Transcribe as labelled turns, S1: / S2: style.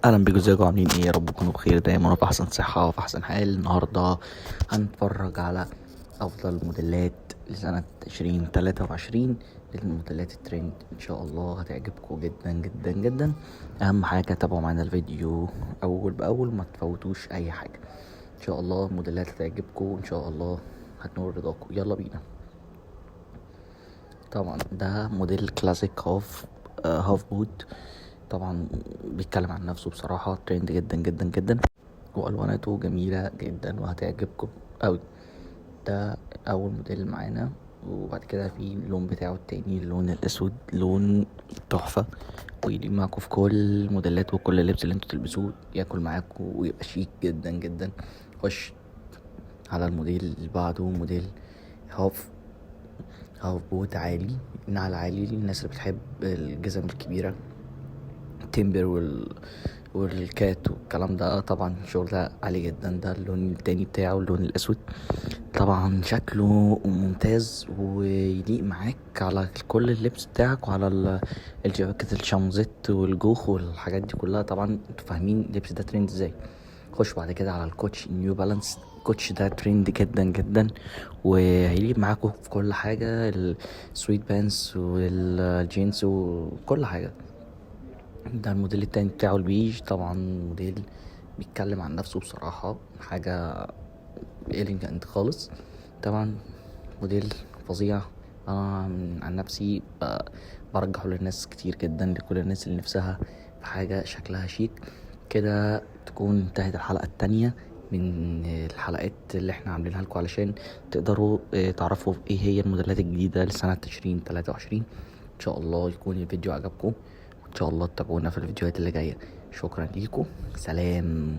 S1: اهلا بيكم، ازيكم؟ عاملين ايه؟ يا رب تكونوا بخير دايما وفي احسن صحة وفي احسن حال. النهارده هنتفرج على افضل موديلات لسنه 2023 للموديلات الترند، ان شاء الله هتعجبكم جدا جدا جدا. اهم حاجة تابعوا معانا الفيديو اول باول، ما تفوتوش اي حاجة. ان شاء الله الموديلات هتعجبكم، ان شاء الله هتنور رضاكم. يلا بينا. طبعا ده موديل classic half boot، طبعا بيتكلم عن نفسه بصراحة، ترند جدا جدا جدا، والواناته جميلة جدا وهتعجبكم قوي. ده اول موديل معانا، وبعد كده في اللون بتاعه التاني، اللون الاسود، لون تحفة ويليق معاكم في كل الموديلات وكل اللبس اللي انتوا تلبسوه، ياكل معاكم ويبقى شيك جدا جدا. خش على الموديل اللي بعده، موديل half boot عالي، نعل عالي للناس اللي بتحب الجزم الكبيرة، Timber والكات والكلام ده. طبعا الشغل ده عالي جدا. ده اللون التاني بتاعه، اللون الاسود، طبعا شكله ممتاز ويليق معاك على كل اللبس بتاعك وعلى الجواكت الشمزت والجوخ والحاجات دي كلها. طبعا انتوا فاهمين اللبس ده ترند ازاي. خش بعد كده على الكوتش نيو بالانس. الكوتش ده ترند جدا جدا وهيليق معاكم في كل حاجة، ال sweatpants والجينز وكل حاجة. ده الموديل التاني بتاعه البيج، طبعا موديل بيتكلم عن نفسه بصراحة، حاجة elegant خالص. طبعا موديل فظيع، انا عن نفسي برجحه للناس كتير جدا، لكل الناس اللي نفسها في حاجة شكلها شيك كده. تكون انتهت الحلقة التانية من الحلقات اللي احنا عاملينها لكم علشان تقدروا تعرفوا ايه هي الموديلات الجديدة لسنة 2023. ان شاء الله يكون الفيديو عجبكم، وان شاء الله تتابعونا في الفيديوهات اللي جاية. شكرا ليكم، سلام.